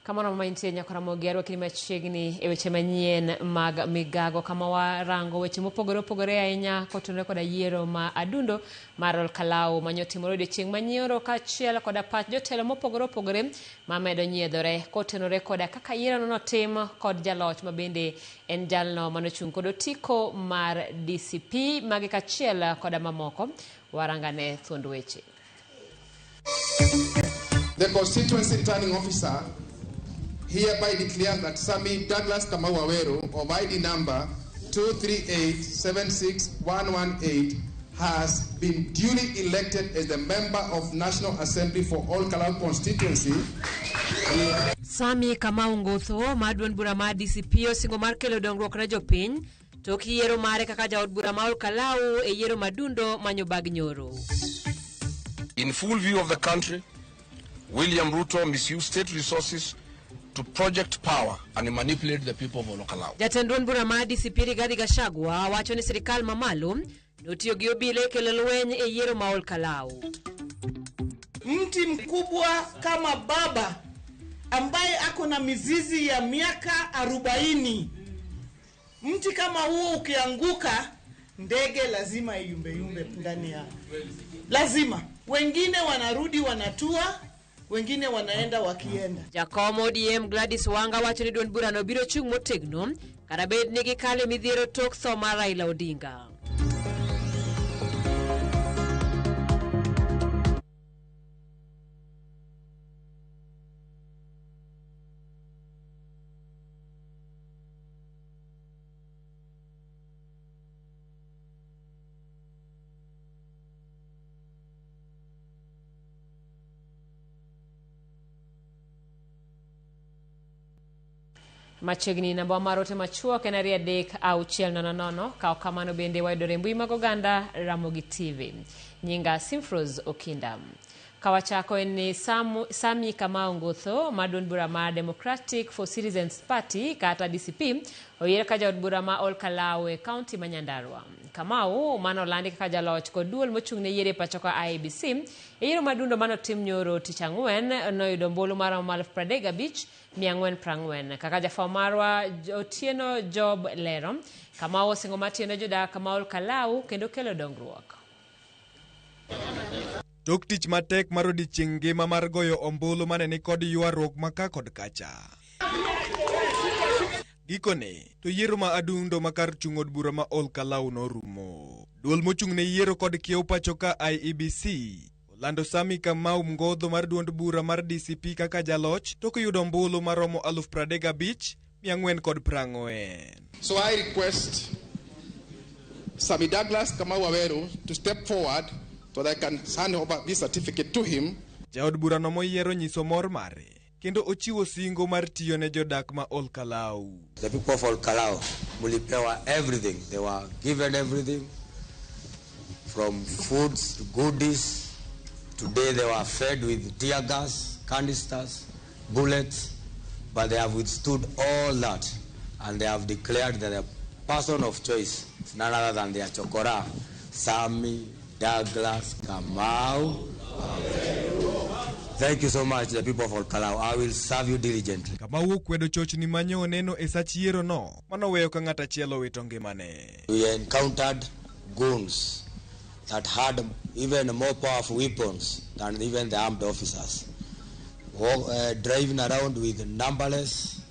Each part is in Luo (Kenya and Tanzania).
Kamoro ma intie Nyakoramogi arwakni machiegni e weche manyien mag migago kama warango weche mopogore opogore ahinya kotenore koda yiero ma adundo mar Olkalau manyotimore odiochieng' manyoro kaachiel koda pach jotelo mopogore opogore mamedo nyiedhore kotenore koda kaka yiero no notim kod jaloch ma bende en jalno manochung' kod otiko mar DCP magi kaachiel koda mamoko warangane thuond weche. The constituency returning officer hereby declares that Sami Douglas Kamau Waweru of ID number 238-76118 has been duly elected as the member of National Assembly for Ol Kalou constituency. Sami Kamau Ngotho mar duond bura mar DCP osingo mar kelo dongruok ne jopiny tok yiero mare kaka jaod bura ma Ol Kalou e yiero madundo manyo bag nyoro. In full view of the country, William Ruto misused state resources to project power and manipulate the people of Ol Kalou. Jatend duond bura mar DCP Rigathi Gachagua wacho ni sirikal mamalo notiyo gi obila e kelo lweny e yiero ma Ol Kalou. Mti mkubwa kama baba ambaye ako na mizizi ya miaka 40, mti kama huo ukianguka, ndege lazima iyumbeyumbe ndani yao, lazima. Wengine wanarudi wanatua, wengine wanaenda wakienda. Jakom ODM Gladys Wanga wacho ni duond burano biro chung' motegno kata bed ni gikale midhiero tok tho mar Raila Odinga. Machiegni namba mar ote machuok en 23600. Kaw kamano bende wayudore e mbui mag oganda Ramogi TV. Nyinga Simfros Okinda. Kawachako en ni Sami Kamau Ngotho mar duond bura mar Democratic for Citizens Party kata DCP oyier ka jaod bura ma Ol Kalou e kaunti ma Nyandarua. Kamau mano olandi kaka jaloch kod duol mochung' ne yiero e pacho ka IEBC e yiero madundo manotim nyoro tich ang'wen noyudo ombulu maromo 35,440. Kaka jafwambo marwa Otieno Job lero, Kamau osingo mar tiyo ne jodak ma Ol Kalou kendo kelo dongruok. Tok tich matek mar odiechieng' ngima mar goyo ombulu mane nikod ywaruok ma ka kod kacha. Gikone, to yiero ma adundo ma kar chung' od bura ma Ol Kalou norumo. Duol mochung' ne yiero kod kiewo pacho ka IEBC olando Sami Kamau Ngodho mar duond bura mar DCP kaka jaloch tok yudo ombulu maromo 35,440. So I request Sami Douglas Kamau Waweru to step forward so that I can hand over this certificate to him. Jaod burano moyiero nyiso mor mare kendo ochiwo singo mar tiyo ne jodak ma Ol Kalou. The people of Ol Kalou mulipewa everything. They were given everything from foods to goodies. Today they were fed with tear gas, canisters, bullets, but they have withstood all that and they have declared that the person of choice is none other than their chokora, Sami Douglas Kamau. Thank you so much, the people of Ol Kalou. I will serve you diligently. Kamau okwedo chochni manyo oneno e sach yiero no manoweyo ka ng'at achiel owito ngimane. We encountered goons that had even more powerful weapons than even the armed officers. Driving around with numberless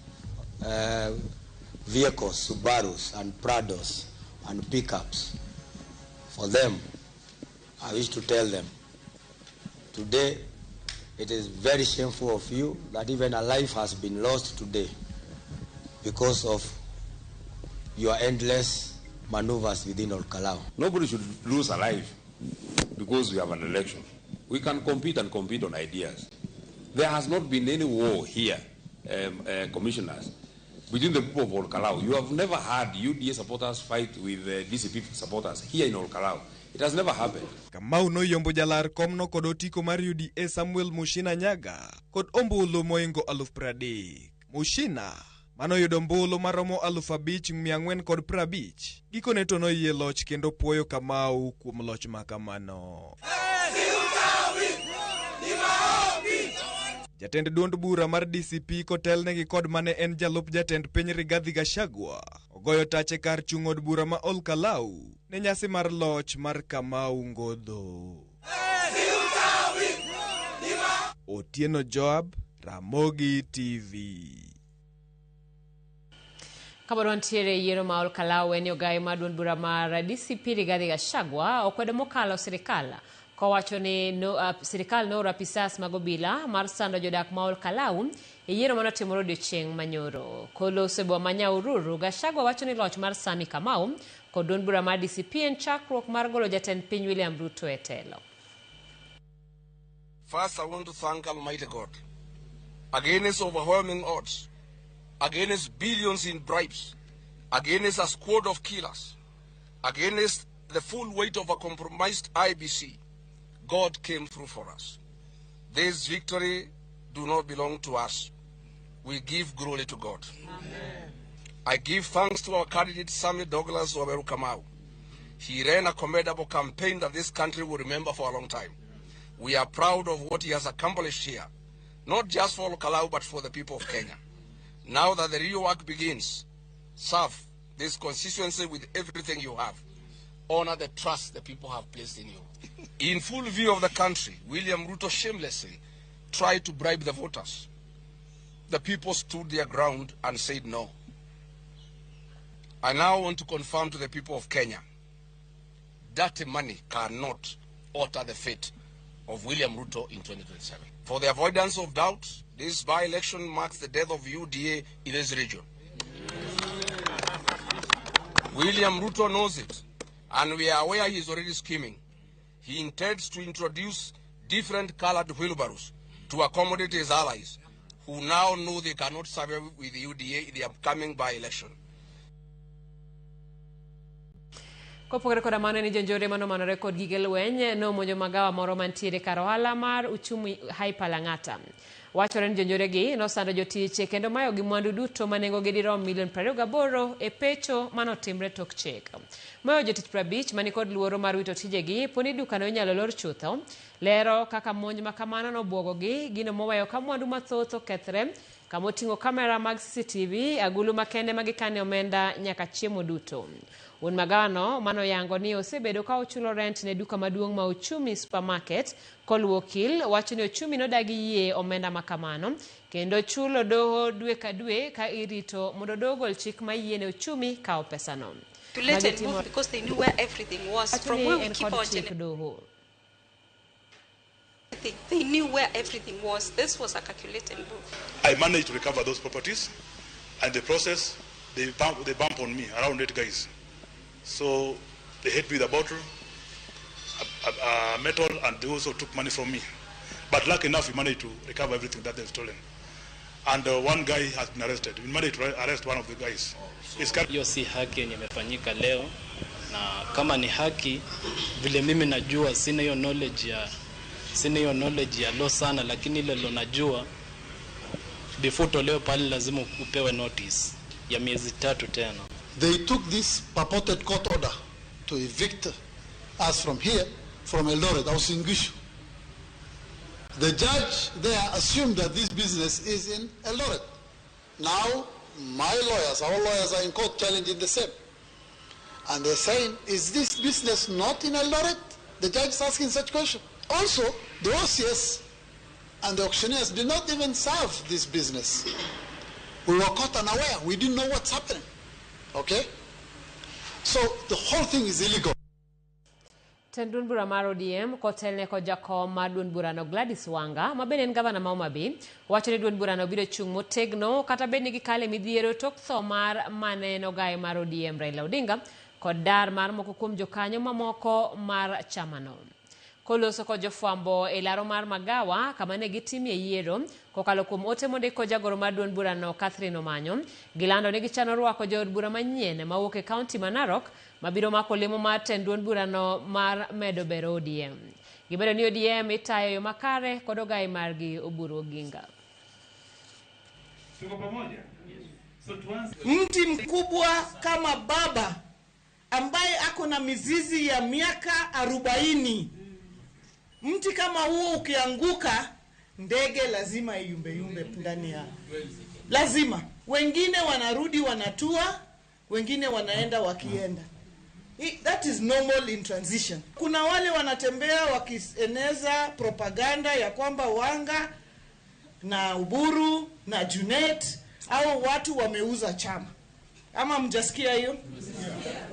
vehicles, Subarus and Prados and pickups. For them, I wish to tell them, today it is very shameful of you that even a life has been lost today because of your endless maneuvers within Ol Kalou. Nobody should lose a life because we have an election. We can compete and compete on ideas. There has not been any war here, commissioners, between the people of Ol Kalou. You have never had UDA supporters fight with DCP supporters here in Ol Kalou. It has never happened. Kamau noyombo jalar komno kod otiko mar UDA Samuel Mushina Nyaga kod ombulu moingo 30,000. Mushina manoyudo ombulu maromo 5,450. Gikone to noyie loch kendo puoyo Kamau kuom loch ma kamano. Jatend duond bura mar DCP kotelnegi kod mane en jalup jatend piny Rigathi Gachagua ogoyo tache kar chung' od bura ma Ol Kalou ne nyasi mar loch mar Kamau Ngodho. Otieno Joab, Ramogi TV. Kapod wantiere e yiero ma Ol Kalou en ogayo mar duond bura mar DCP Rigathi Gachagua okwedo mokalo sirikal kowacho ni no, sirikal nooro apisas mag obila mar sando jodak ma Ol Kalou e yiero manotimore odiochieng' manyoro. Koloso e boma ma Nyahururu, Gachagua wacho ni loch mar Sami Kamau kod duond bura mar DCP en chakruok mar golo jatend piny William Ruto e telo. First, I want to thank Almighty God. Against overwhelming odds, against billions in bribes, against a squad of killers, against the full weight of a compromised IEBC, God came through for us. This victory do not belong to us. We give glory to God. Amen. I give thanks to our candidate, Sammy Douglas Waweru Kamau. He ran a commendable campaign that this country will remember for a long time. We are proud of what he has accomplished here, not just for Ol Kalou, but for the people of Kenya. Now that the real work begins, serve this constituency with everything you have. Honor the trust the people have placed in you. In full view of the country, William Ruto shamelessly tried to bribe the voters. The people stood their ground and said no. I now want to confirm to the people of Kenya, dirty money cannot alter the fate of William Ruto in 2027. For the avoidance of doubt, this by-election marks the death of UDA in this region. William Ruto knows it, and we are aware he is already scheming. He intends to introduce different colored wheelbarrows to accommodate his allies, who now know they cannot survive with the UDA in the upcoming by-election. Kopogore koda mano ni jonjore manomanore kod gige lweny nomonjo magawa moro mantiere kar ohala mar Uchumi Hyper Lang'ata. Wachore ni jonjoregi nosando jotich kendo mayogi mwandu duto ma nengogi dirom milion 28 e pecho manotimre tok chik. Mayo jotich 50 manikod luoro mar wito tijegi poni dukano inyalo lor chutho. Lero kaka monj ma kamano nobwogogi, gino moweyo ka mwandu mathoth okethre kamoting'o kamera mag CCTV, agulu makende magikane omenda nyaka chiemo duto. Wuon magawano manoyango ni osebedo ka ochulo rent ne duka maduong' ma Uchumi Supermarket koluwo okil wacho ni Uchumi nodagi yie omenda makamano kendo chulo doho dwe ka dwe ka irito mondo doho ogol chik mayiene Uchumi kawo pesano. Because they knew where everything was. From where we keep our doho. They knew where everything was. This was a calculated move. I managed to recover those properties, and the process, they bump on me, around 8 guys. So they hit me with a bottle, a metal, and they also took money from me. But lucky enough, we managed to recover everything that they've stolen. And one guy has been arrested. We managed to arrest one of the guys. Hiyo si haki yenye imefanyika leo, na kama ni haki, vile mimi najua sina hiyo knowledge ya law sana, lakini ile lo najua before toleo pale lazima upewe notice ya miezi 3 tena. They took this purported court order to evict us from here, from Eldoret, Uasin Gishu. The judge there assumed that this business is in Eldoret. Now, my lawyers, our lawyers are in court challenging the same. And they're saying, is this business not in Eldoret? The judge is asking such question. Also, the OCS and the auctioneers did not even serve this business. We were caught unaware. We didn't know what's happening. Okay? So the whole thing is illegal. Tend duond bura mar ODM kotelne kod jakom mar duond burano Gladys Wanga ma bende en gavana ma Homa Bay wacho ni duond burano biro chung' motegno kata bed ni gikale midhiero tok tho mar mane en ogaye mar ODM Raila Odinga kod dar mar moko kuom jokanyo mamoko mar chamano. Koloso kod jofwambo e laro mar magawa kama ne gitimie yiero kokalo kuom ote mondik kod jagoro mar duond burano Catherine Omanyo, gilando ni gichano rwako jood bura manyien mawuok e kaunti ma Narok mabiro mako lemo mar tend duond burano mar medo bero ODM. Gimedo ni ODM itayo yo makare kod ogayi margi Oburu Oginga. Mti mkubwa kama baba ambaye ako na mizizi ya miaka 40. Mti kama huo ukianguka Ndege lazima iyumbe yumbe ndani ya lazima. Wengine wanarudi wanatua, wengine wanaenda wakienda. That is normal in transition. Kuna wale wanatembea wakieneza propaganda ya kwamba Wanga na Oburu na Junet au watu wameuza chama. Ama mjasikia hiyo?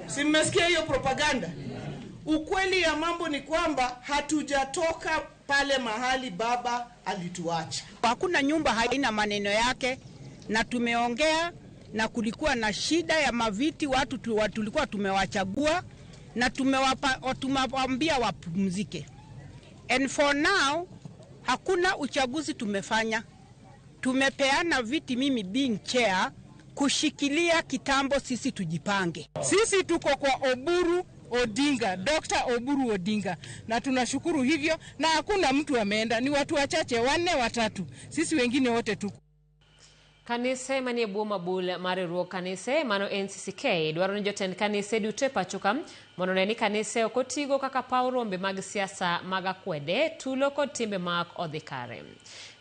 Si mmesikia hiyo propaganda? Ukweli ya mambo ni kwamba hatujatoka pale mahali baba alituacha. Hakuna nyumba haina maneno yake, na tumeongea na kulikuwa na shida ya maviti, watu tulikuwa tumewachagua na tumewaambia wapumzike. And for now hakuna uchaguzi tumefanya. Tumepeana viti, mimi being chair, kushikilia kitambo sisi tujipange. Sisi tuko kwa Oburu Odinga, Dr. Oburu Odinga, na tunashukuru hivyo, na hakuna mtu ameenda, ni watu wachache, wanne watatu, sisi wengine wote tuko. Kanise manie bwo mabul mar riwruog kanise mano NCCK dwaro ni jotend kanise duto e pacho ka mondo one ni kanise ok otigo kaka paw rombe mag siasa mag akwede, tulo kod timbe ma ok odhi kare.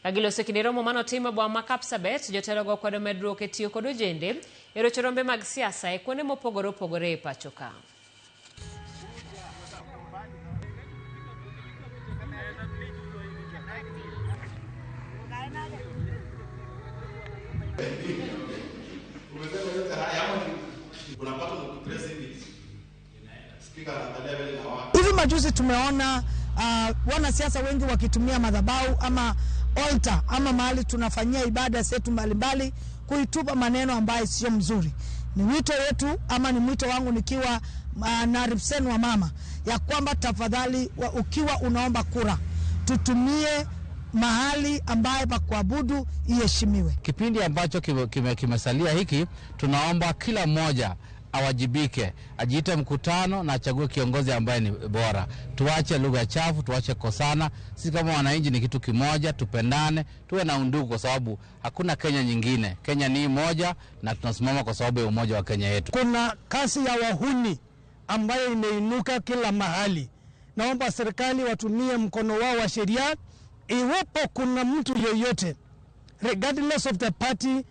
Ka giloso e kinde romo manotim e boma ma Kapsabet, jotelogo okwedo medruok e tiyo kod ojende e rocho rombe mag siasa e kuonde mopogore opogore e pacho ka. Hivi majuzi tumeona wanasiasa wengi wakitumia madhabahu ama altar ama mahali tunafanyia ibada zetu mbalimbali kuitupa maneno ambayo sio mzuri. Ni wito wetu ama ni mwito wangu nikiwa na represent wa mama ya kwamba tafadhali ukiwa unaomba kura tutumie mahali ambaye pa kuabudu iheshimiwe. Kipindi ambacho kimesalia hiki, tunaomba kila mmoja awajibike, ajiite mkutano na achague kiongozi ambaye ni bora. Tuache lugha chafu, tuache kosana. Sisi kama wananchi ni kitu kimoja, tupendane, tuwe na undugu, kwa sababu hakuna Kenya nyingine. Kenya ni moja na tunasimama kwa sababu ya umoja wa Kenya yetu. Kuna kasi ya wahuni ambayo imeinuka kila mahali. Naomba serikali watumie mkono wao wa sheria. Iwapo kuna mtu yeyote, regardless of the party,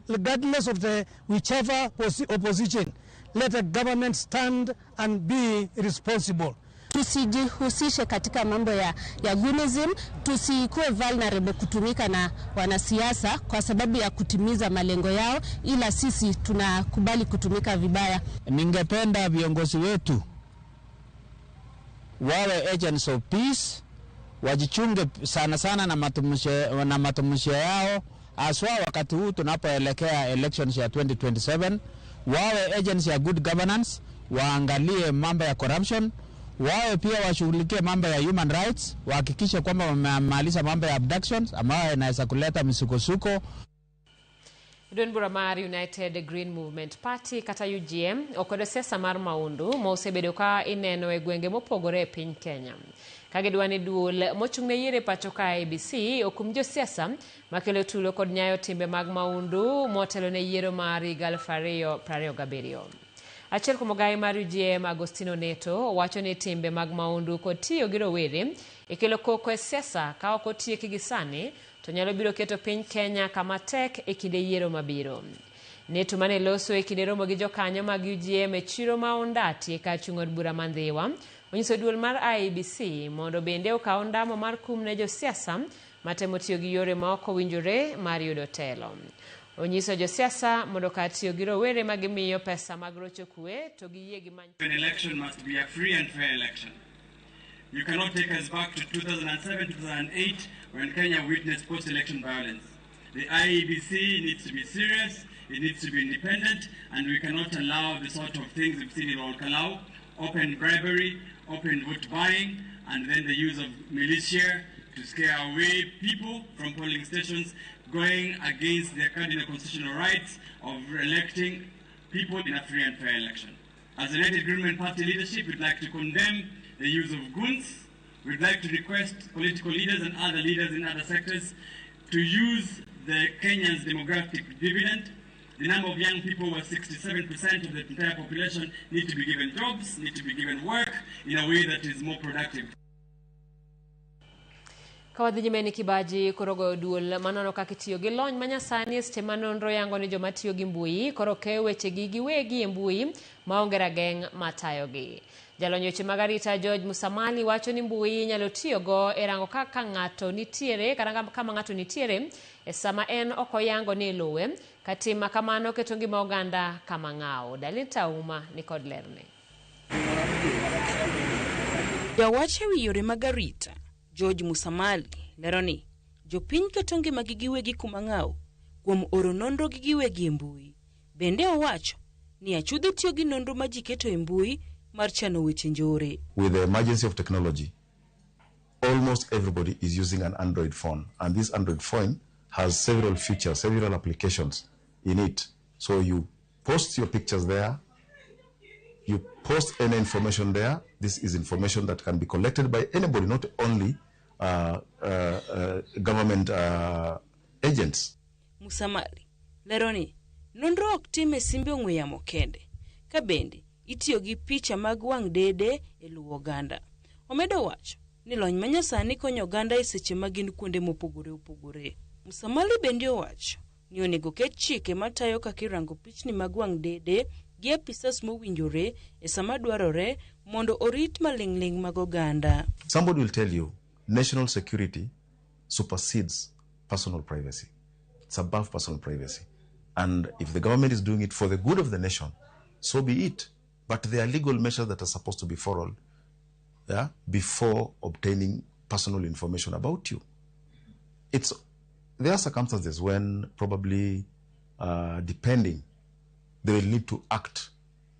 regardless of the whichever opposition, let the government stand and be responsible. Tusijihusishe katika mambo ya gunism, tusikuwe vulnerable kutumika na wanasiasa kwa sababu ya kutimiza malengo yao, ila sisi tunakubali kutumika vibaya. Ningependa viongozi wetu wawe agents of peace, wajichunge sana sana na matumizi yao, haswa wakati huu tunapoelekea elections ya 2027. Wawe agents ya good governance, waangalie mambo ya corruption, wawe pia washughulikie mambo ya human rights, wahakikishe kwamba wamemaliza mambo ya abductions ambayo inaweza kuleta misukosuko. Duond bura mar United Green Movement Party kata UGM okwedo siasa mar maundu ma osebedo ka ineno e gwenge mopogore e piny Kenya. Ka gidwa ni duol mochung' ne yiero e pacho ka IEBC okum josiasa makelo tulo kod nyayo timbe mag maundu motelo ne yiero mar higa 2027. Achiel kuom ogaye mar UGM Agostino Neto wacho ni timbe mag maundu kod tiyo gi rowere e kelo koko e siasa ka ok otieki gi sani to nyalo biro keto piny Kenya kama tek e kinde yiero mabiro. Neto mane loso e kinde romo gi jokanyo mag UGM e chiro ma Ondati e kar chung' od bura ma Ndhiwa onyiso duol mar IEBC mondo bende okaw ondamo mar kum ne josiasa matemo tiyo gi yore ma ok owinjore mar yudo telo. Onyiso josiasa mondo kar tiyo gi rowere ma gimiyo pesa mag rocho kwe to giyie gimany. An election must be a free and fair election. You cannot take us back to 2007, 2008, when Kenya witnessed post-election violence. The IEBC needs to be serious, it needs to be independent, and we cannot allow the sort of things we've seen in Ol Kalou, open bribery, open vote buying, and then the use of militia to scare away people from polling stations, going against their cardinal constitutional rights of electing people in a free and fair election. As the United Green Party leadership, we'd like to condemn the use of goons. We'd like to request political leaders and other leaders in other sectors to use the Kenyan's demographic dividend. The number of young people was 67% of the entire population need to be given jobs, need to be given work in a way that is more productive. Ka wadhi nyime ni kibaji koro goyo duol manono kaka itiyo gi lony manyasani e seche ma nonro yango ni joma tiyo gi mbui koro keyo wechegi giwegi e mbui maonge rageng' matayogi. Jalony weche mag arita George Musamali wacho ni mbui inyalo tiyogo e rango kaka ng'ato nitiere kata kama ng'ato nitiere e sama en ok oyango ni iluwe ka tim ma kamano keto ngima oganda kama ng'aw. Dalinta Auma nikod lerne. Jawach ewi yore mag arita George Musamali lero ni jopiny keto ngimagi giwegi kuma ng'aw kuom oro nonro gi giwegi e mbui. Bende owacho ni achudhe tiyo gi nonro ma ji keto e mbui mar chano weche njore. With the emergency of technology, almost everybody is using an Android phone, and this Android phone has several features, several applications in it. So you post your pictures there, you post any information there. This is information that can be collected by anybody, not only government agents. Musamali lero ni nonro ok tim e simbe ong'we yamo kende, ka bende itiyo gi picha mag wang' dede e luwo oganda. Omedo wacho ni lony manyasani konyo oganda e seche ma gin kuonde mopogore opogore. Musamali bende owacho ni onego ket chike matayo kaka irango pichni mag wang' dede gi apisas mowinjore e sama dwarore mondo orit maling'ling' mag oganda. Somebody will tell you national security supersedes personal privacy. It's above personal privacy. And if the government is doing it for the good of the nation, so be it. But there are legal measures that are supposed to be followed, yeah, before obtaining personal information about you. There are circumstances when probably, depending, they will need to act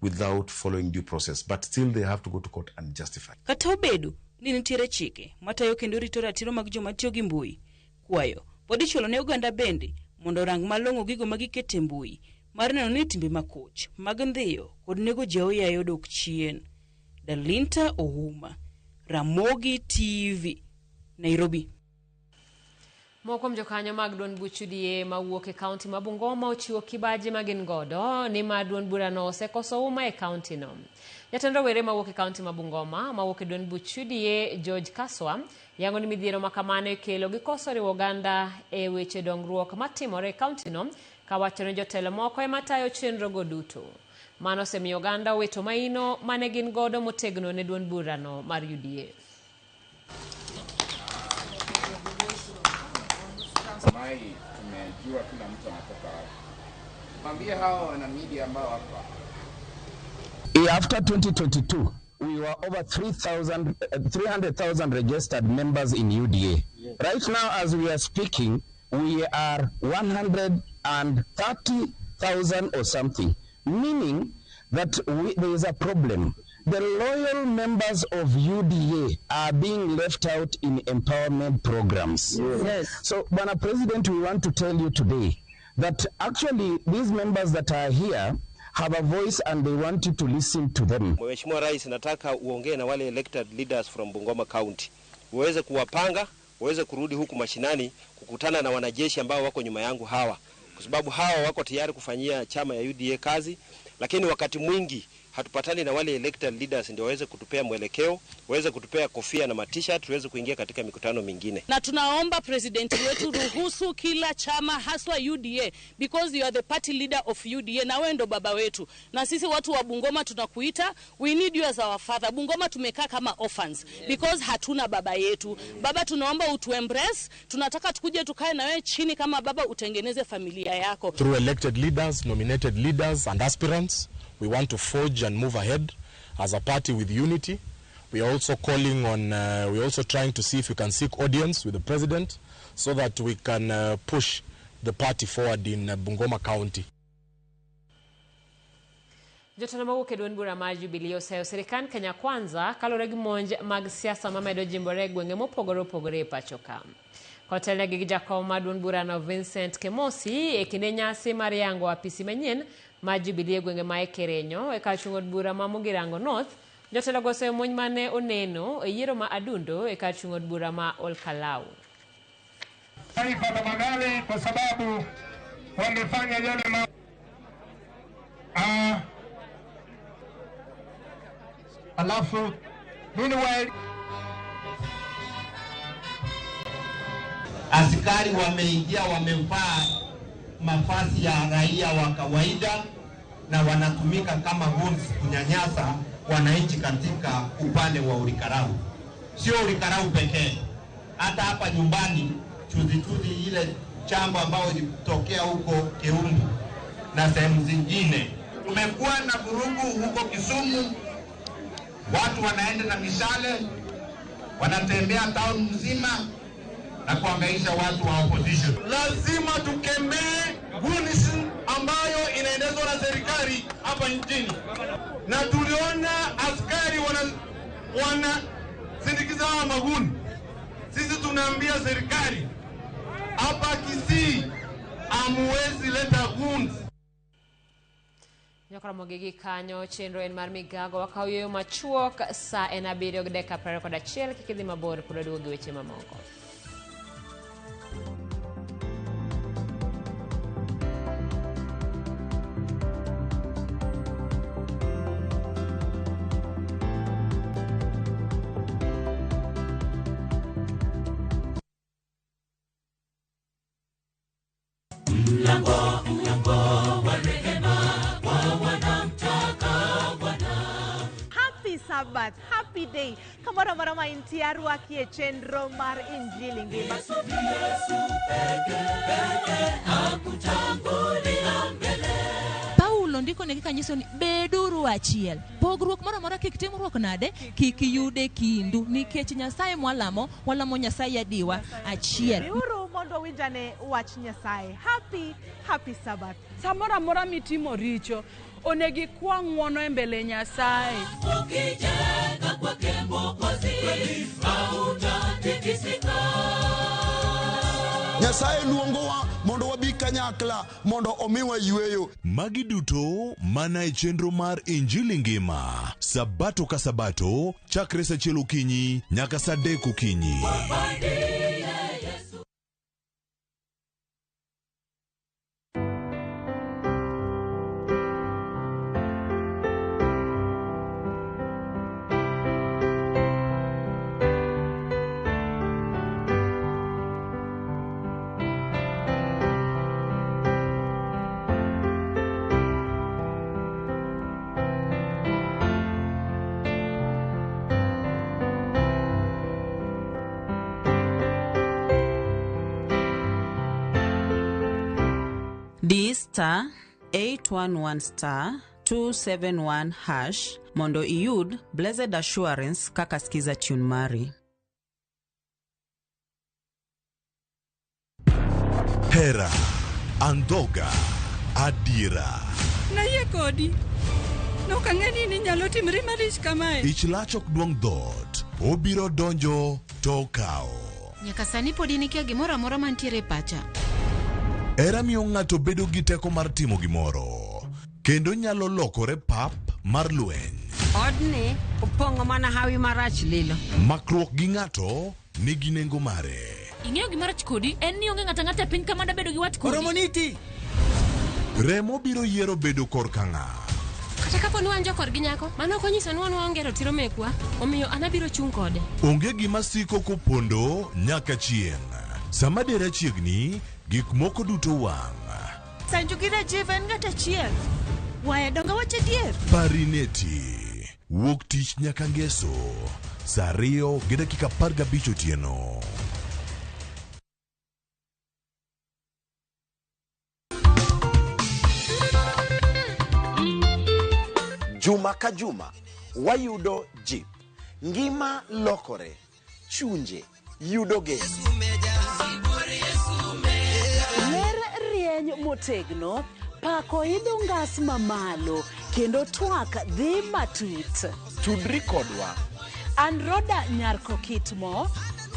without following due process, but still they have to go to court and justify. Kata obedo ni nitiere chike matayo kendo rito ratiro mag joma tiyo gi mbui, kwayo pod ichulo ne oganda bende mondo orang malong'o gigo ma giketo e mbui mar neno ni timbe makoch mag ndhiyo kod nego ji aoyaye odok chien. Dalinta Ouma, Ramogi TV, Nairobi. Moko kuom jokanyo mag duond buch UDA mawuok e kaunti ma Bungoma ochiwo kibaji ma gin godo ni ma duond burano osekoso uma e kaunti no. Jatend rowere mawuok e kaunti ma Bungoma mawuok e duond buch UDA George Kaswa yango ni midhiero ma kamano ikelo gi koso riwo oganda e weche dongruok matimore e kaunti no kawacho ni jotelo moko ema tayo chenro go duto. Mano osemiyo oganda owito maino mane gin godo motegno ne duond burano mar UDA. Mai tumejua kila mtu anatoka wapi. Mwambie hao wana media ambao wako hapa. After 2022, we were over 300,000 registered members in UDA. Yes. Right now, as we are speaking, we are 130,000 or something, meaning that there is a problem. The loyal members of UDA are being left out in empowerment programs. Yes. So, Bwana President, we want to tell you today that actually these members that are here have a voice and they want you to listen to them. Mheshimiwa Rais, nataka uongee na wale elected leaders from Bungoma County, uweze kuwapanga, uweze kurudi huku mashinani kukutana na wanajeshi ambao wako nyuma yangu hawa, kwa sababu hawa wako tayari kufanyia chama ya UDA kazi, lakini wakati mwingi hatupatani na wale elected leaders ndio waweze kutupea mwelekeo, waweze kutupea kofia na matisha, tuweze kuingia katika mikutano mingine. Na tunaomba president wetu ruhusu kila chama haswa UDA, because you are the party leader of UDA na wewe ndo baba wetu. Na sisi watu wa Bungoma tunakuita, we need you as our father. Bungoma tumekaa kama orphans because hatuna baba yetu. Baba, tunaomba utu embrace, tunataka tukuje tukae na wewe chini kama baba, utengeneze familia yako. Through elected leaders, nominated leaders and aspirants, we want to forge and move ahead as a party with unity. We are also calling on, we are also trying to see if we can seek audience with the president so that we can push the party forward in Bungoma County. Jotelo mawuok e duond bura mar Jubilee oseyo sirikand Kenya Kwanza kaluwore gi monj mag siasa mamedo jimbore e gwenge mopogore opogore e pacho ka. Kotelnegi gi jakom mar duond burano Vincent Kemosi e kinde nyasi mar yango apisi manyien mar Jubilee e gwenge ma Ekerenyo e kar chung' od bura ma Mugirango North, jotelo go oseyo monj mane oneno e yiero ma Adundo e kar chung' od bura ma Olkalau. Taifa la Magale kwa sababu wamefanya yale alafu meanwhile Askari wameingia, wamevaa mavazi ya raia wa kawaida na wanatumika kama goons kunyanyasa wananchi katika upande wa Ol Kalou. Sio Ol Kalou pekee, hata hapa nyumbani juzi juzi ile jambo ambayo ilitokea huko Keumbu na sehemu zingine. Tumekuwa na vurugu huko Kisumu, watu wanaenda na mishale, wanatembea town mzima na kuhangaisha watu wa opposition. Lazima tukemee goonism ambayo inaendezwa na serikali hapa nchini, na tuliona askari wanasindikiza hawa maguni. Sisi tunaambia serikali hapa Kisii hamuwezi leta goons. Nyakoromogi gi kanyo chenro en mar migago wakawo yueyo machuok sa en 7:21 kik idhi mabor pod waduogo gi weche mamoko. Mlango, mlango wa rehema kwa wanamtaka Bwana. Happy Sabbath, happy day. Kamoro amora ma intie arwaki e chenro mar Injili Ngima. Yesu, Yesu peke peke akutangulia mbele. Paulo ndiko negi kanyiso ni beduru achiel. Pogruok moro amora kik timruok nade, kik yude kindu, nikech Nyasaye mwalamo, walamo Nyasaye adiwa achiel. Biuru mondo winjane wach Nyasaye. Happy, happy Sabbath. Samoro amora mitimo richo, onego ikwa ng'uono e mbele Nyasaye. Ukijenga kwake Mwokozi, hautatikisika. Nyasaye luongowa mondo wabi kanyakla mondo omiwa yweyo. Magi duto mana e chenro mar Injili Ngima, Sabato ka Sabato, chakre saa achiel okinyi nyaka saa adek okinyi. Ndiye Yesu. D star 811 star 271 hash mondo iyud Blessed Assurance kaka skiza tune mari. Hera, Andhoga, Adiera. Nayie kodi. Nok ang'e ni ninyalo timri malich kamae. Ich lach ok duong' dhoot, obiro donjo to okawo. Nyaka sani pod in ikia gimoro amora mantiere e pacha. Hera miyo ng'ato bedo gi teko mar timo gimoro, kendo nyalo lokore pap mar lweny. Odni opong'o mana hawi marach lilo. Makruok gi ng'ato nigi nengo mare. Ing'eyo gima rach kodi en ni onge ng'ato ang'ata e piny ka mada bedo gi wat kodi. Oromoniti! Remo biro yiero bedo korka ng'a. Kata kapo ni wan jokorgi nyako, mano ok onyiso ni wan waonge ratiro mekwa, omiyo an abiro chung' kode. Onge gima siko kopondo nyaka chieng'. Sama dera chiegni, gik moko duto wang'. Sanju gi Rajiv en ng'at achiel. Waya donge wach adier? Parineti. Wuok tich nyaka ngeso. Saa 2:15 otieno. Juma ka juma wayudo jip, ngima lokore, chunje yudo geno. Ler rieny motegno, pako idho ngas mamalo, kendo twak dhi matut. Tudri kodwa. An Roda Nyarko Kitmo,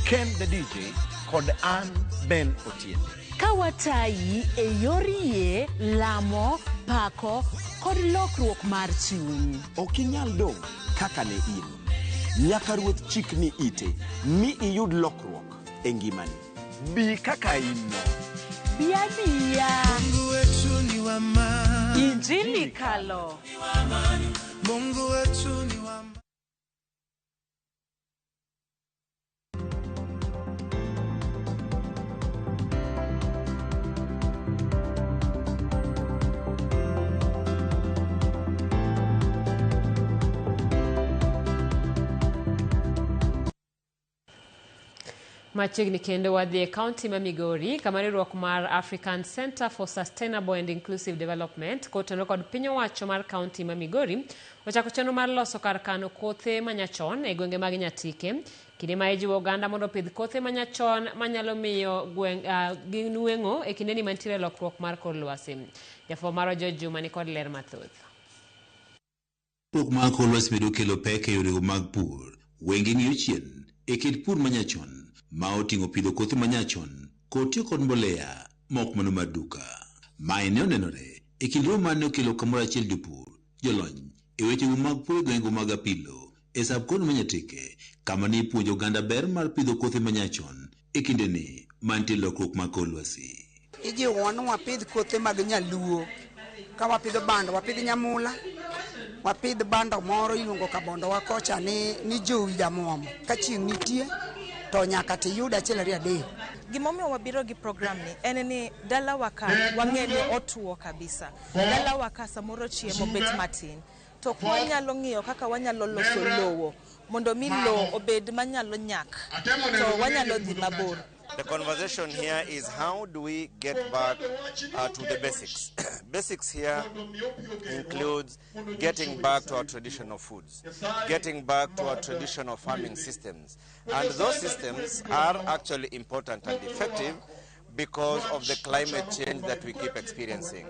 Ken the DJ kod an Ben Otieno. Ka watayi e yor yie, lamo, pako kod lokruok mar chuny. Ok inyal dong' kaka ne in. Nyaka Ruoth chikni ite mi iyud lokruok e ngimani. Bi kaka in no. Bi abiya. Mungu wetu ni wa maana. Injili kalo. Mungu wetu ni wa Machiegni kendo wadhi e kaunti ma Migori kama riwruok mar African Center for Sustainable and Inclusive Development kotenore kod piny owacho mar kaunti ma Migori ochako chenro mar loso kar kano kothe manyachon e gwenge mag Nyatike kinde ma ijiwo oganda mondo opidh kothe manyachon manyalo miyo gweng' ginweng'o e kindeni mantiere lokruok mar kor lwasi. Jafwambo marwa George Juma nikod ler mathoth. Lokruok mar kor lwasi medo kelo pek e yorego mag pur. Wenge ng'iyo chien e kit pur manyachon ma oting'o pidho kothe manyachon kod tiyo kod mbolea ma ok mano mar duka. Mae ne onenore e kind romo mane okelo kamoro achiel jopur, jolony e wechego mag pur e gwengego mag Apilo e sub-county ma Nyatike kama ne ipuonjo oganda ber mar pidho kothe manyachon e kindeni mantie lokruok mag kor lwasi. Ijiwowa ni wapidh kothe mag nyaluo. Ka wapidho bando, wapidh nyamula, wapidh bando moro iluongo kabondowa kocha ni jowi jamuomo. Ka chieng' nitie to nyaka tiyud achiel ariyo adek. Gimomiyo wabiro gi program ni en ni dalawa ka wang'e ni otuo kabisa. Dalawa ka samoro chiemo bet matin. To kwanyalo ng'iyo kaka wanyalo loso lowo mondo mi lowo obed manyalo nyak to wanyalo dhi mabor. The conversation here is how do we get back to the basics. Basics here includes getting back to our traditional foods, getting back to our traditional farming systems. And those systems are actually important and effective because of the climate change that we keep experiencing.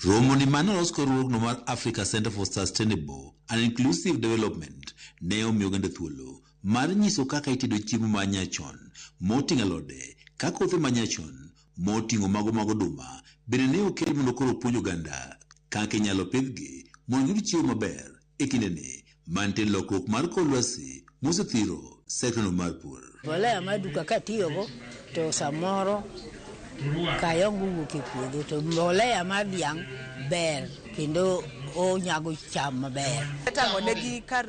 Romo ni mane olos kod riwruogno mar Africa Center for Sustainable and Inclusive Development ne omiyo oganda thuolo mar nyiso kaka itedo chiemo ma nyachon moting'o alode ka kothe ma nyachon moting'o mago mag oduma bende ne okel mondo koro opuonj oganda kaka inyalo pidhgi mondo giyud chiemo maber e kindeni mantie lokruok mar kor lwasi mosethiro sekta mar pur. Mbolea mar duka katiyogo to samoro kayongo wuok e puodho to mbolea mar dhiang' ber kendo onyago cham maber. Tang'o negi kar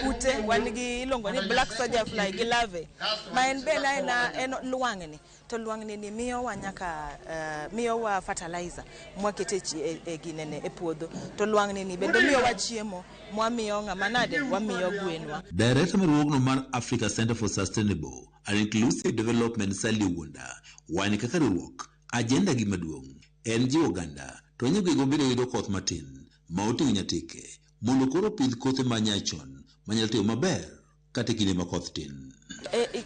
kute wan gi iluongo ni black soldier fly gi larvae ma en be en lwang'ni to lwang'ni ni miyowa nyaka miyowa fertilizer mwakete e ginene e puodho to lwang'ni ni bende miyowa chiemo mwamiyo ng'ama nade wamiyo gwenwa. Director mar riwruogno mar Africa Center for Sustainable and Inclusive Development Sally Owunda wani kaka riwruok agenda gi maduong' en jiwo oganda to ahinya gwenge mabende yudo koth matin ma oting'o Nyatike mondo koro opidh kothe ma nyachon manyalo timo maber kata e kinde ma koth tin.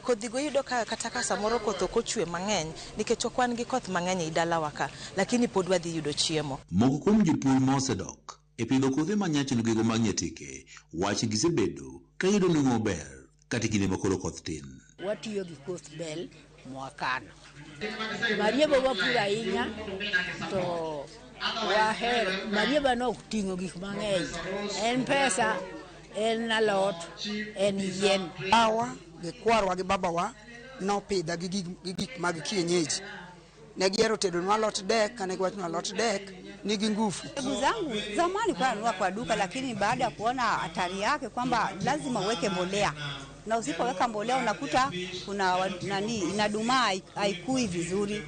Kodhigo iyudo ka kata ka samoro koth ok ochwe mang'eny nikech ok wan gi koth mang'eny ei dalawa ka lakini pod wadhi yudo chiemo. Moko kuom jopur ma osedok e pidho kothe ma nyachon gwenge mag Nyatike wacho ni gisebedo ka yudo nweng'o maber kata e kinde ma koro koth tin. Watiyo gi koth bel mwakano. Marieba wapuro ahinya to wahero marieba no ok ting'o gik mang'eny. En pesa, en alot, en yien. Awa gi kwarwa gi babawa nopidha gi gik mag kienyeji. Ne gihero tedonwa alot dek, kane giwachonwa alot dek nigi ngufu. Mbegu zangu zamani kwa nanunua kwa duka, lakini baada ya kuona hatari yake kwamba lazima uweke mbolea na usipoweka mbolea unakuta kuna nani inadumaa haikui vizuri.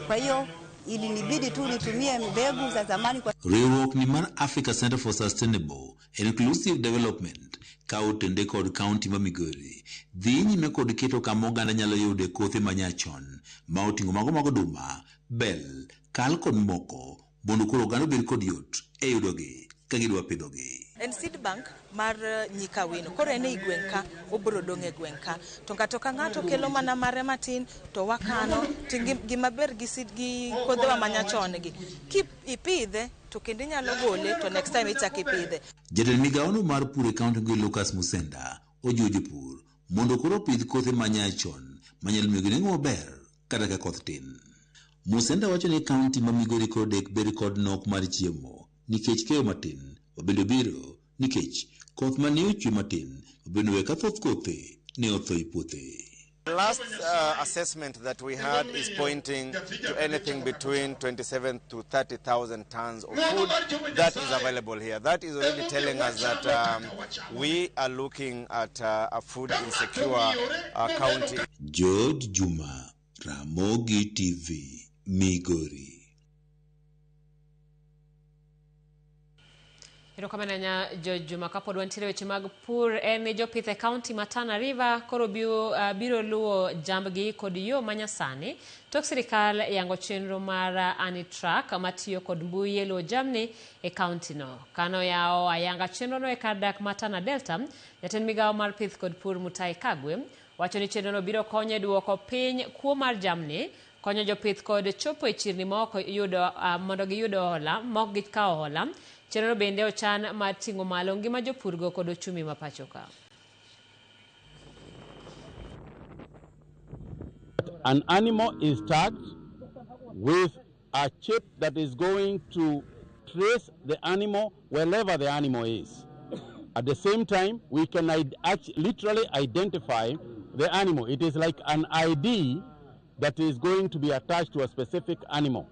Kwa hiyo ilinibidi tu nitumie mbegu za zamani kwa Riwruok ni mar Africa Center for Sustainable and Inclusive Development ka otende kod kaunti ma Migori dhi nyime kod keto kama oganda nyalo yude kothe manyachon ma oting'o mago mag oduma, bel, kal kod moko mondo koro oganda obed kod yot e yudogi ka gidwa pidhogi. En seed bank mar Nyika Wino. Koro en ei gweng' ka, obiro dong' e gweng' ka. To ng'ato ka ng'ato kelo mana mare matin to wakano. To gima ber gi seed gi kothewa manyachon gi, ki ipidhe to kendo inyalo gole to next time ichak ipidhe. Jatend migawono mar pur e kaunti gi Lucas Musenda ojiwo jopur mondo koro opidh kothe manyachon manyalo miyogi nengo maber kata ka koth tin. Musenda wacho ni kaunti ma Migori koro dek bed kod nok mar chiemo nikech keyo matin mabende obiro nikech koth mane ochwe matin mabende oweyo ka thoth kothe ne otho e puothe. The last assessment that we had is pointing to anything between 27 to 30,000 tons of food that is available here. That is already telling us that we are looking at a food insecure county. George Juma, Ramogi TV, Migori. Erokamano ahinya George Juma. Kapod wantiere weche mag pur, en ni jopith e kaunti ma Tana River koro biro luwo jambgi kod yo manyasani tok sirikal yango chenro mar Anitrack matiyo kod mbui e luwo jamni e kaunti no. Kano yawo ayanga chenro no e kar dak ma Tana Delta, jatend migawo mar pith kod pur Mutahi Kagwe wacho ni chenro no biro konyo e duoko piny kuo mar jamni, konyo jopith kod chopo e chirni maok yudo mondo giyud hola, maok gikawo hola. Chenro bende ochan mar ting'o malo ngima jopurgo kod ochumi ma pacho ka. An animal is tagged with a chip that is going to trace the animal wherever the animal is. At the same time, we can literally identify the animal. It is like an ID that is going to be attached to a specific animal.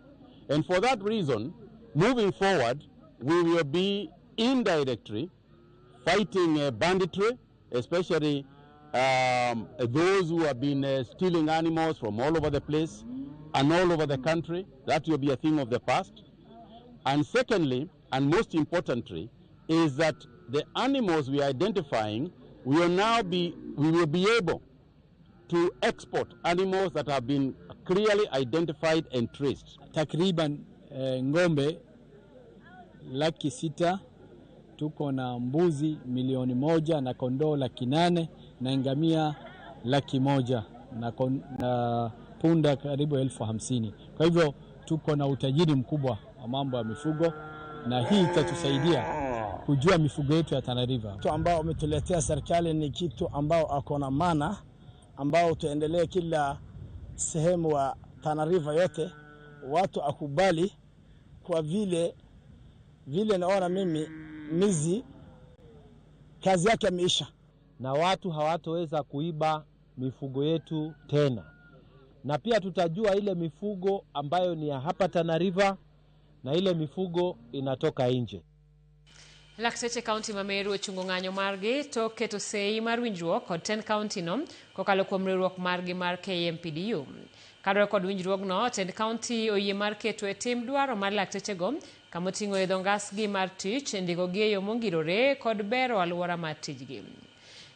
And for that reason, moving forward, we will be indirectly fighting banditry, especially those who have been stealing animals from all over the place and all over the country. That will be a thing of the past. And secondly, and most importantly, is that the animals we are identifying, we will be able to export animals that have been clearly identified and traced. Takriban ng'ombe 600,000, tuko na mbuzi 1,000,000 na kondoo 800,000 na ngamia 100,000 na punda karibu 50,000. Kwa hivyo tuko na utajiri mkubwa wa mambo ya mifugo, na hii itatusaidia kujua mifugo yetu ya Tana River. Kitu ambao umetuletea serikali ni kitu ambao akona maana, ambao tuendelee kila sehemu wa Tana River yote watu akubali, kwa vile naona mimi mizi kazi yake imeisha, na watu hawatoweza kuiba mifugo yetu tena. Na pia tutajua ile mifugo ambayo ni ya hapa Tana River na ile mifugo inatoka nje. Lakteche kaunti ma Meru ochungo ng'anyo margi to keto sei mar winjruok kod tend kaunti no kokalo kuom riwruok margi mar KMPDU. Kaluwore kod winjruogno, tend kaunti oyie mar keto e tim dwaro mar laktechego kamoting'o idho ngasgi mar tich, ndikogi e yo mongirore kod bero alwora mar tijgi.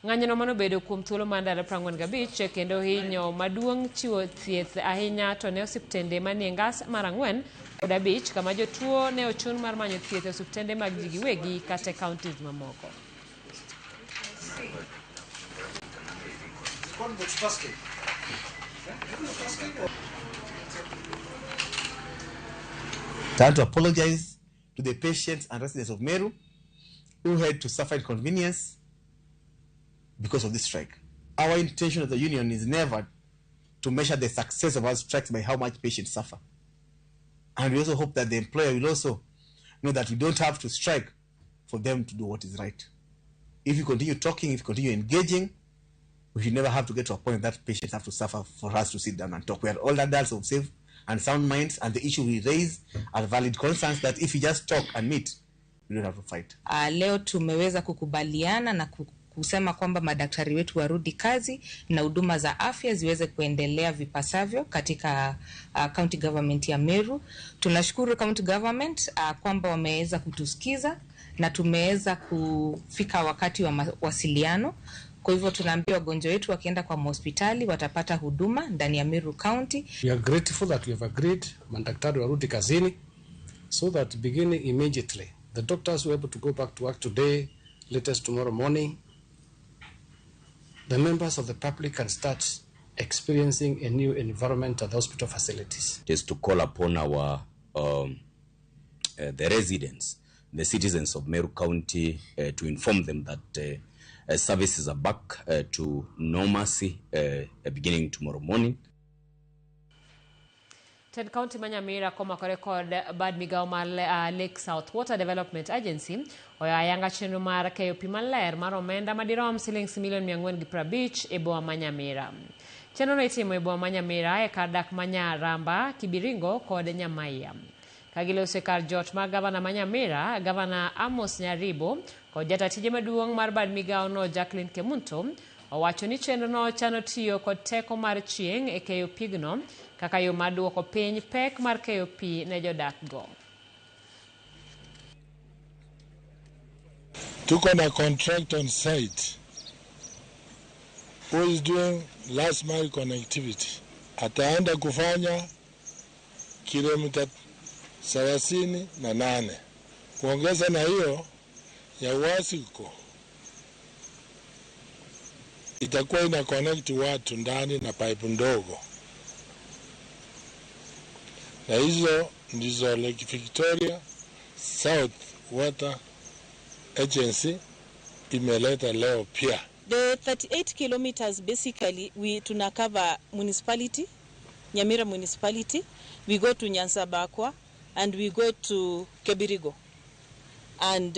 Ng'anyono manobedo kuom thuolo mar ndalo 45 kendo hinyo maduong' chiwo thieth ahinya to ne osiptende manie ngas mar 4 kod 5 kama jotuo ne ochun mar manyo thieth e osiptende mag ji giwegi kata e counties mamoko. I want to apologize to the patients and residents of Meru who had to suffer inconvenience because of this strike. Our intention as a union is never to measure the success of our strikes by how much patients suffer. And we also hope that the employer will also know that we don't have to strike for them to do what is right. If you continue talking, if you continue engaging, we should never have to get to a point that patients have to suffer for us to sit down and talk. We are all adults of safe and sound minds, and the issue we raise are valid concerns that if we just talk and meet, we don't have to fight. Leo tumeweza kukubaliana na kusema kwamba madaktari wetu warudi kazi na huduma za afya ziweze kuendelea vipasavyo katika county government ya Meru. Tunashukuru county government kwamba wameweza kutusikiza na tumeweza kufika wakati wa mawasiliano. Kwa hivyo tunaambia wagonjwa wetu wakienda kwa hospitali watapata huduma ndani ya Meru County. We are grateful that we have agreed madaktari warudi kazini so that beginning immediately the doctors were able to go back to work today, latest tomorrow morning. The members of the public can start experiencing a new environment at the hospital facilities. It is to call upon our the residents, the citizens of Meru County, to inform them that services are back to normalcy beginning tomorrow morning. Tend County ma Nyamira komakore kod bad migawo mar Lake South Water Development Agency oyo ayanga chenro mar keyo pi maler mar omenda madirom silings milion 450 e boma ma Nyamira. Chenrono itimo e boma ma Nyamira e kar dak ma Nyaramba, Kibiringo kod Nyamaiya. Ka giloso e kar jot mar gavana ma Nyamira, Gavana Amos Nyaribo kod jata tije maduong' mar bad migawono Jacqueline Kemunto owacho ni chenrono chano tiyo kod teko mar chieng' e keyo pigno kaka yo mar duoko piny pek mar keyo pi ne jodak go. Tuko na contract on site who is doing last mile connectivity. Ataenda kufanya kilomita 38. Kuongeza na hiyo ya Wasiko itakuwa ina connect watu ndani na pipe ndogo, na hizo ndizo Lake Victoria South Water Agency imeleta leo pia. The 38 kilometers basically we tuna cover municipality, Nyamira municipality, we go to Nyansabakwa and we go to Kebirigo and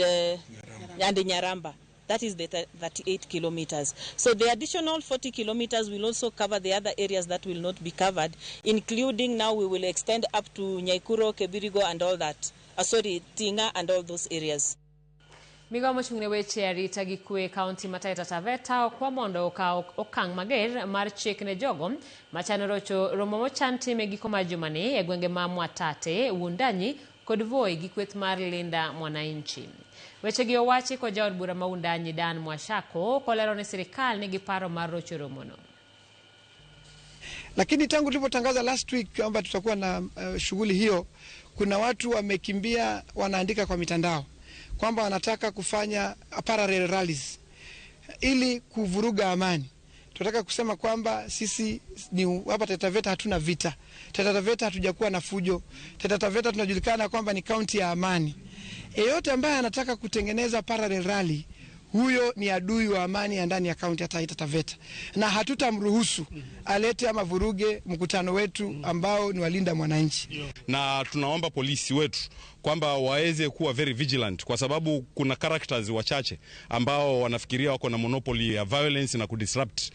Nyaramba. That is the 38 kilometers. So the additional 40 kilometers will also cover the other areas that will not be covered, including now we will extend up to Nyaikuro, Kebirigo and all that. Tinga and all those areas. Migao mochung'ne weche arita gi kwe kaunti ma Taita Taveta okwa mondo okaw okang' mager mar chik ne jogo machano rocho romo mochan time e giko mar jumani e gwenge ma Mwatate, Wundanyi kod Voi gi kweth mar Linda Mwananchi. Wechegi owachi kod jaod bura ma Wundanyi Dan Mwashako kolero ne sirikal nigi paro mar rocho romono. Lakini tangu tulipotangaza last week kwamba tutakuwa na shughuli hiyo, kuna watu wamekimbia wanaandika kwa mitandao kwamba wanataka kufanya parallel rallies ili kuvuruga amani. Tunataka kusema kwamba sisi ni hapa Taita Taveta hatuna vita. Taita Taveta hatujakuwa na fujo. Taita Taveta tunajulikana kwamba ni kaunti ya amani. Yeyote ambaye anataka kutengeneza parallel rally, huyo ni adui wa amani ya ndani ya kaunti ya Taita Taveta, na hatutamruhusu alete ama vuruge mkutano wetu ambao ni walinda mwananchi. Na tunaomba polisi wetu kwamba waweze kuwa very vigilant, kwa sababu kuna characters wachache ambao wanafikiria wako na monopoly ya violence na kudisrupt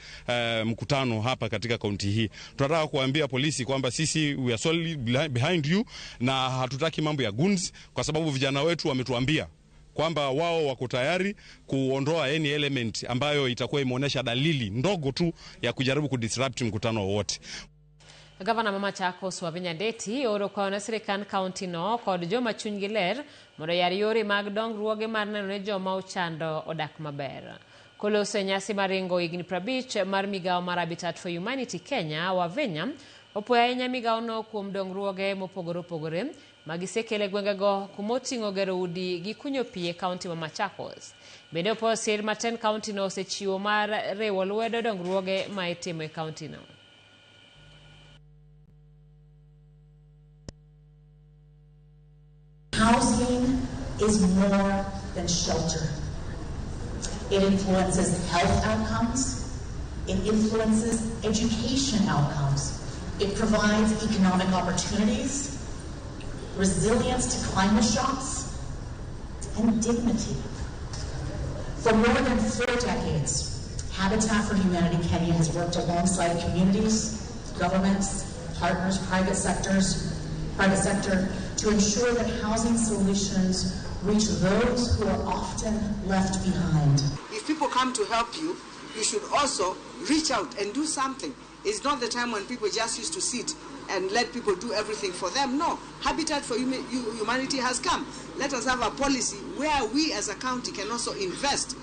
mkutano hapa katika kaunti hii. Tunataka kuambia polisi kwamba sisi we are solely behind you, na hatutaki mambo ya guns, kwa sababu vijana wetu wametuambia kwamba wao wako tayari kuondoa any element ambayo itakuwa imeonesha dalili ndogo tu ya kujaribu kudisrupt mkutano wowote. Gavana ma Machakos Wavinya Ndeti oro kwayo ne sirikand kaunti no kod joma chunygi ler mondo oyar yore mag dongruoge mar neno ni joma ochando odak maber. Koloso e nyasi mar ringo higni 50 mar migao mar Habitat for Humanity Kenya, Wavinya opuoyo ahinya migaono kuom dongruoge mopogore opogore magisekelo e gwengego kumoting'o gero udi gi kunyo pi e kaunti ma Machakos. Bende opuoyo sir ma tend kaunti no osechiwo mar riwo lwedo dongruoge ma itimo e kaunti no. Housing is more than shelter. It influences health outcomes. It influences education outcomes. It provides economic opportunities, resilience to climate shocks, and dignity. For more than 4 decades, Habitat for Humanity Kenya has worked alongside communities, governments, partners, private sector, to ensure that housing solutions reach those who are often left behind. If people come to help you, you should also reach out and do something. It's not the time when people just used to sit and let people do everything for them. No, Habitat for Humanity has come. Let us have a policy where we as a county can also invest,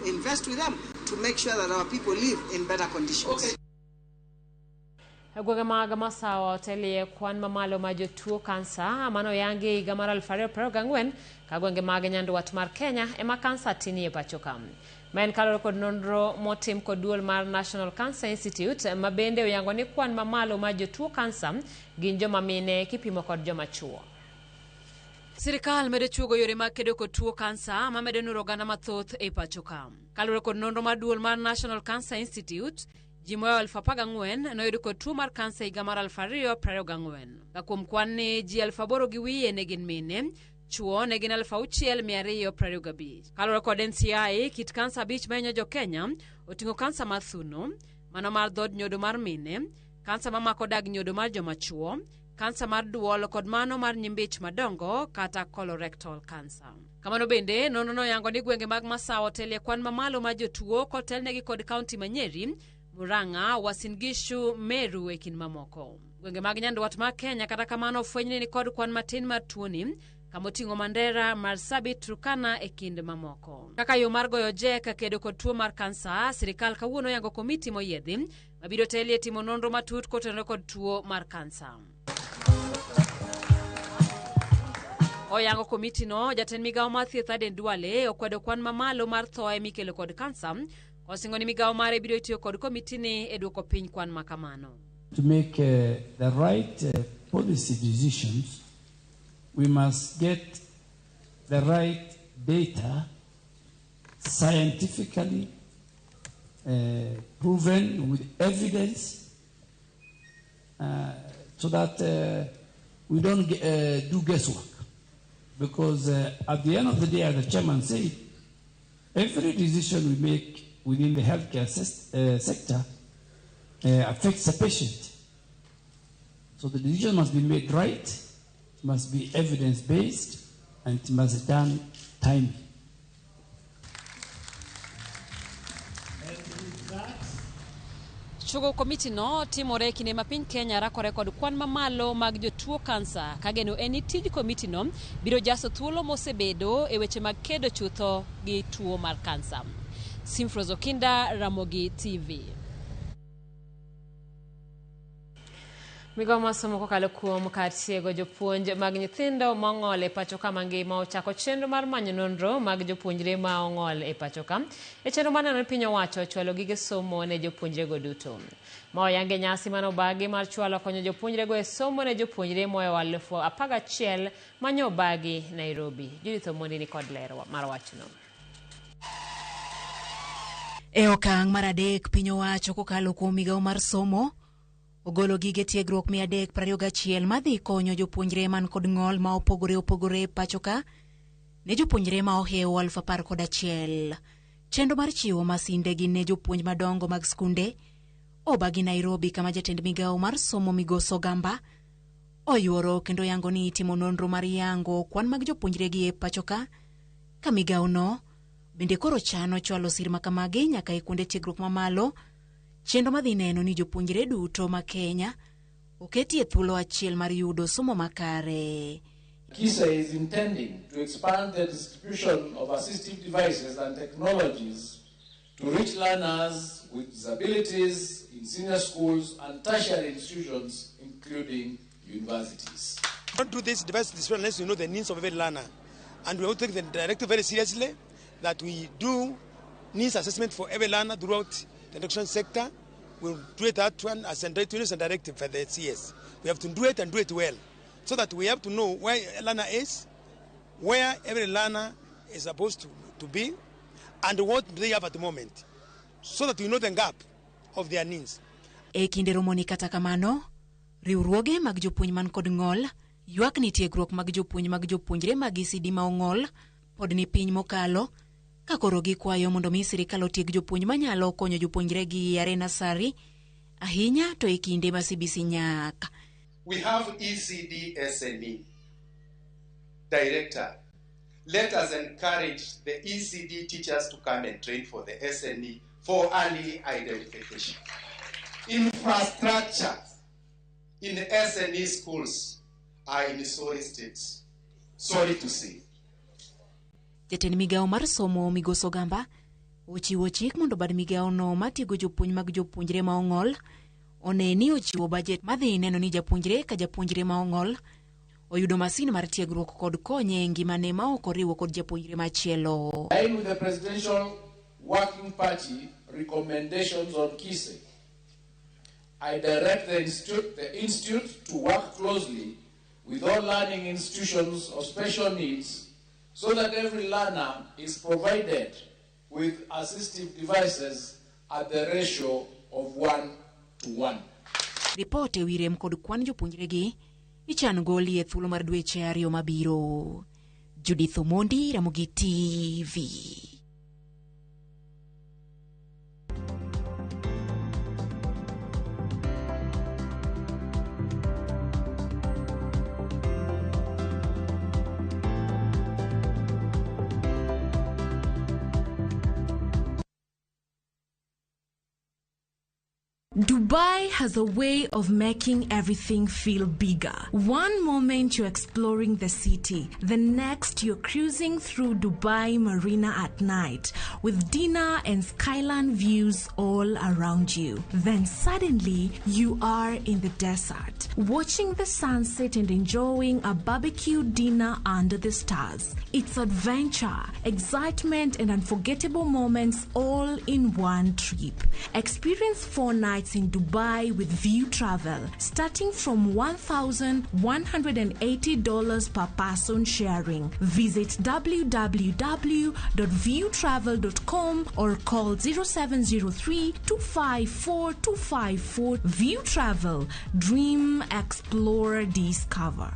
invest with them to make sure that our people live in better conditions. Okay. Gwenge mag Masawa otelie kwan mamalo mar jotuo kansa mano oyangi e higa mar 2024 ka gwenge mag Nyandwat mar Kenya ema kansa tinie pacho ka. Ma en kaluwore kod nonro motim kod duol mar National Cancer Institute ma bende oyango ni kwan mamalo mar jotuo kansa gin joma mine kipimo kod joma chuo. Sirikal medo chuogo yore mag kedo kod tuo kansa mamedo nuro oganda mathoth e pacho ka. Kaluwore kod nonro mar duol mar National Cancer Institute, ji moyo 14,000 noyudo kod tuo mar kansa higa mar 2024. Ka kuom kwan ni ji 8,000 gi wiye ne gin mine, chuo ne gin 6,225. Kaluwore kod NCI, kit kansa 5 mahinyo jo Kenya oting'o kansa mar thuno, mano mar dhood nyodo mar mine, kansa mamako dag nyodo mar joma chuo, kansa mar duol kod mano mar nyimbich madongo kata colorectal cancer. Kamano bende, nonro noyango ni gwenge mag Masawa otelie kwan mamalo mar jotuo kotelnegi kod kaunti ma Nyeri, Murang'a, Uasin Gishu, Meru e kind mamoko. Gwenge mag Nyandwat mar Kenya kata kamano ofweny ni kod kwan matin mar tuoni Kamoting'o Mandera, Marsabit, Turkana e kind mamoko. Kaka yo mar goyo jek kedo kod tuo mar kansa, sirikal kawuono oyango komiti moyiedhi mabiro telie timo nonro matut kotenore kod tuo mar kansa. Oyango komiti no, jatend migawo mar thieth Aden Duale okwedo kwan mamalo mar thoe mikelo kod kansa, kosingo ni migawo mare biro tiyo kod komiti ni e duoko piny kwan makamano. To make the right policy decisions, we must get the right data scientifically proven with evidence so that we don't do guesswork. Because at the end of the day, as the chairman said, every decision we make within the healthcare sector affects the patient. So the decision must be made right, it must be evidence-based, and it must be done timely. Chugo komiti no timore kinde ma piny Kenya rakore kod kwan mamalo mag jotuo kansa kageno en ni tij komiti no biro jaso thuolo mosebedo e weche mag kedo chutho gi tuo mar kansa. Simfrozo Kinda, Ramogi TV. Migawo mar somo kokalo kuom kar tiego jopuonj mag nyithindo mong'ol e pacho ka mangima ochako chenro mar manyo nonro mag jopuonjre ma ong'ol e pacho ka. E chenro mar neno piny owacho chwalo gige somo ne jopuonjrego duto. Ma oyange nyasi mane obagi mar chwalo konyo jopuonjrego e somo ne jopuonjre moyo 11,000 manyo obagi Nairobi. Judith Omondi ni kod ler mar wachno. E okang' mar adek piny owacho kokalo kuom migawo mar somo ogolo gige tiegruok 321 madhi konyo jopuonjre man kod ng'ol ma opogore opogore pacho ka ne jopuonjre ma ohewo 11,000. Chenro mar chiwo masinde gi ne jopuonj madongo mag skunde obagi Nairobi kama jatend migawo mar somo Migosi Ogamba oyuoro kendo yango ni itimo nonro mar yango kwan mag jopuonjre gi e pacho ka migawo no bende koro chano chwalo sir makamagi nyaka e kuonde tiegruok mamalo. Chenro madhi neno ni jopuonjre duto ma Kenya oketi e thuolo achiel mar yudo somo makare. KISA is intending to expand the distribution of assistive devices and technologies to reach learners with disabilities in senior schools and tertiary institutions, including universities. Don't do this device display unless you know the needs of every learner. And we will take the directive very seriously that we do needs assessment for every learner throughout the education sector. We'll do it that one as a directive for the CS. We have to do it and do it well, so that we have to know where a learner is, where every learner is supposed to be, and what they have at the moment, so that we know the gap of their needs. E kinde romoni kata kamano, riwruoge mag jopuonj man kod ng'ol ywak ni tiegruok mag jopuonj mag jopuonjre mag ECD ma ong'ol pod ni piny mokalo, ka koro gikwayo mondo mi sirikal otieg jopuonj manyalo konyo jopuonjre gi yare nasari ahinya to e kinde ma CBC nyak. We have ECD SME director. Let us encourage the ECD teachers to come and train for the SME for early identification. Infrastructure in the SME schools are in sorry states. Sorry to say. Jatend migawo mar somo Migosi Ogamba ochiwo chik mondo bad migawo no matiego jopuonj mag jopuonjre ma ong'ol one ni ochiwo bajet madhi neno ni japuonjre ka japuonjre ma ong'ol oyudo masin mar tiegruok kod konye e ngimane ma ok oriwo kod japuonjre machielo. In with the Presidential Working Party recommendations on KISE, I direct the institute to work closely with all learning institutions of special needs so that every learner is provided with assistive devices at the ratio of 1 to 1. Ripot e wi rem kod kwan jopuonjregi ichan goli e thuolo mar dweche 2 mabiro. Judith Omondi, Ramogi TV. Dubai has a way of making everything feel bigger. One moment you're exploring the city, the next you're cruising through Dubai Marina at night with dinner and skyline views all around you. Then suddenly you are in the desert, watching the sunset and enjoying a barbecue dinner under the stars. It's adventure, excitement, and unforgettable moments all in one trip. Experience 4 nights in Dubai with View Travel, starting from $1,180 per person sharing. Visit www.viewtravel.com or call 0703 254 254. View Travel. Dream, explore, discover.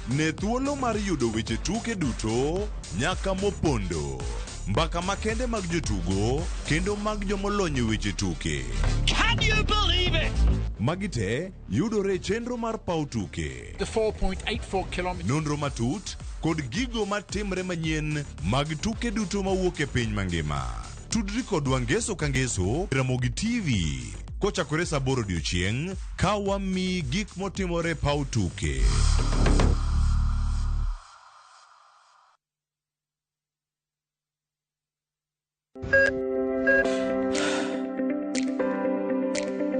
Ne thuolo mar yudo weche tuke duto nyaka mopondo, mbaka makende mag jotugo kendo mag jomolony e weche tuke. Can you believe it? Magi te yudore e chenro mar paw tuke. The 4.84 kilometers. Nonro matut kod gigo matimre manyien mag tuke duto mawuok e piny mangima. Tudri kodwa ngeso ka ngeso Ramogi TV kochakore saa 8 odiochieng' ka wamiyi gik motimore e paw tuke.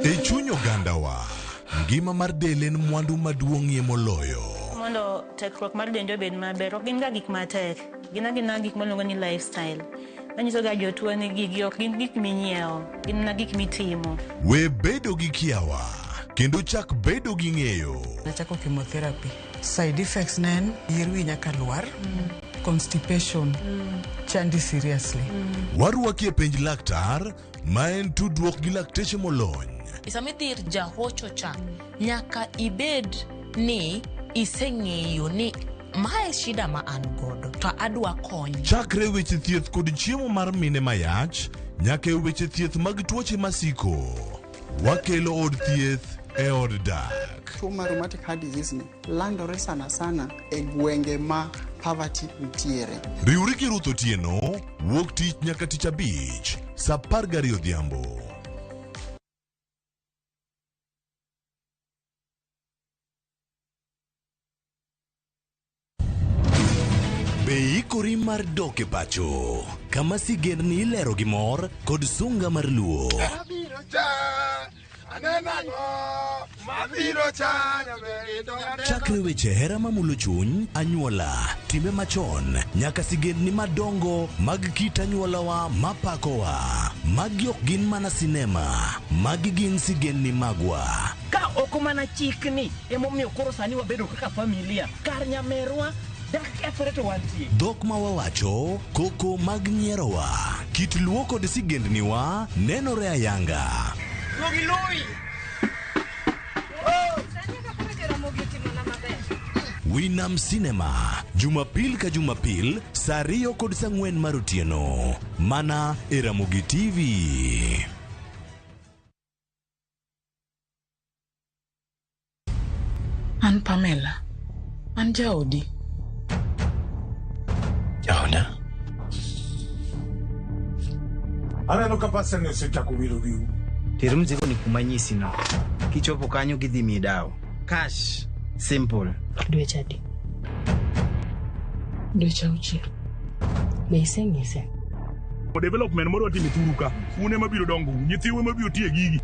E chuny ogandawa, ngima mar del en mwandu maduong'ie moloyo. Mondo tekruok mar dendi obed maber, ok gin ga gik matek. Gin agina gik miluongo ni lifestyle. Manyiso ga jotuo ni gigi ok gin gik minyiewo, gin mana gik mitimo. We bedo gi kiawa kendo chak bedo gi ng'eyo. Nachako chemotherapy. Side effects ne en yier wi nyaka lwar, constipation, chandi seriously. Warwaki e penj laktar ma en tudruok gi lakteche molony. Sama idhi ir jahocho cha, nyaka ibed ni iseng'eyo ni mae shida ma an godo to adwa kony. Chakre weche thieth kod chiemo mar mine mayach nyaka e weche thieth mag tuoche masiko. Wakelo od thieth e od dak. Tuo mar rheumatic heart disease ni landore sana sana e gwenge ma poverty nitiere. Riwri gi Ruth Otieno wuok tich nyaka tich abich saa 12 odhiambo. Be ikori mar dok e pacho kama sigendni ilero gi mor kod sunga mar luo? Chakre weche hera mamulo chuny, anyuola, timbe machon, nyaka sigendni madongo mag kit anyuolawa mapakowa. Magi ok gin mana sinema, magi gin sigendni magwa. Ka ok mana chikni emomiyo koro sani wabedo kaka familia kar nyamerwa dak kethore to wantie. Dhok ma wawacho, koko mag nyierowa, kit luo kod sigendniwa nenore ayanga. Winam Cinema, Jumapil ka Jumapil, saa 2 kod saa 4 mar otieno. Mana e Ramogi TV. An Pamela. An jaodi. Jaoda? Aneno ka pasani osechako wiro wiu. Ter mzigo ni kuma nyisi no. Kichopo kanyo gidhi miyi dawo. Cash. Simple. Dweche adi? Dweche 6. Be iseng'ise? Development moro watimo e thuru ka. Un ema biro dongo, nyithiu ema biro tiyo e gigi.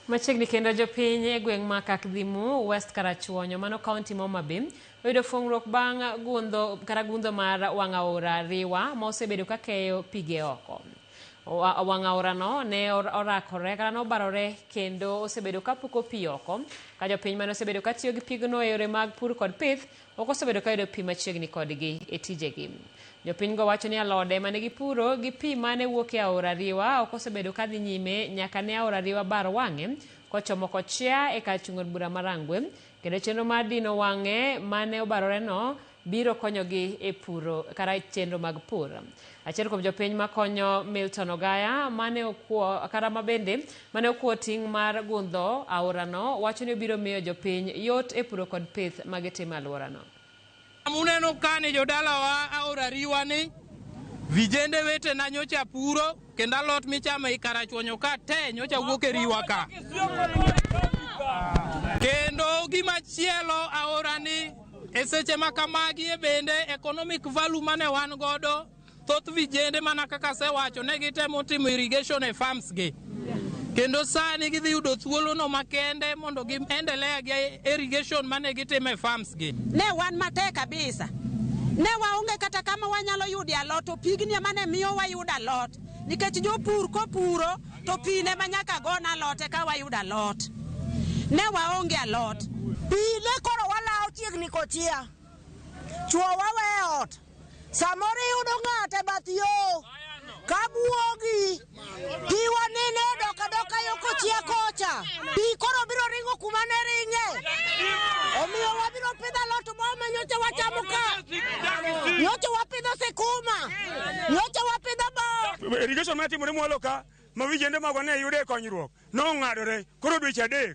Machiegni kendo jopiny e gweng' ma Kakdhimu, West Karachuonyo, mano kaunti ma Homa Bay, oyudo fung'ruok bang' gundho kata gundho mar wang' aora Riwa ma osebedo ka keyo pige oko. Wang' aorano ne orakore kata nobarore kendo osebedo ka puko pi oko ka jopiny mane osebedo ka tiyo gi pigno e yore mag pur kod pith ok osebedo ka yudo pi machiegni kodgi e tijegi. Jopinygo wacho ni alode mane gipuro gi pi mane wuok e aora Riwa ok osebedo ka dhi nyime nyaka ne aora Riwa bar wang'e kochomo kochia e kar chung' od bura ma Rangwe kendo chenro mar dino wang'e mane obaroreno biro konyogi e puro kata chenro mag pur. Achiel kuom jopiny makonyo Milton Ogaya mane okuo kata mabende mane okuo ting' mar gundho aorano wacho ni obiro miyo jopiny yot e puro kod pith magitimo e alworano. Uneno kani jodalawa aora Riwa ni vijende wetena nyocha puro kendo alot michamo e Karachuonyo ka te nyocha wuok e Riwa ka. Kendo gimachielo aora ni e seche ma kamagi e bende economic value mane wan godo thoth vijende mana kaka asewacho ne gitemo timo irrigation e farms gi. Kendo sani gidhi yudo thuolono makende mondo gi endelea gi irrigation mane gitimo e farms gi. Ne wan matek kabisa. Ne waonge kata kama wanyalo yude alot to pigni ema ne miyo wayudo alot. Nikech jopur kopuro to pi ne ma nyaka gone alot eka wayud alot. Ne waonge alot. Pi ne koro walawo chiegni kochia. Chuo wawe e ot. Samoro iyudo ng'ato e bath yo ka buogi. Pi wanene odok adoka yo kochia kocha. Pi koro biro ringo kuma ne ringe. Omiyo wabiro pidho alot moro ma nyocha wachamo ka. Nyocha wapidho sikuma. Nyocha wapidho bo. Irrigation matimore mwalo ka ma vijende magwa ne yude konyruok nong'adore koro dweche 3.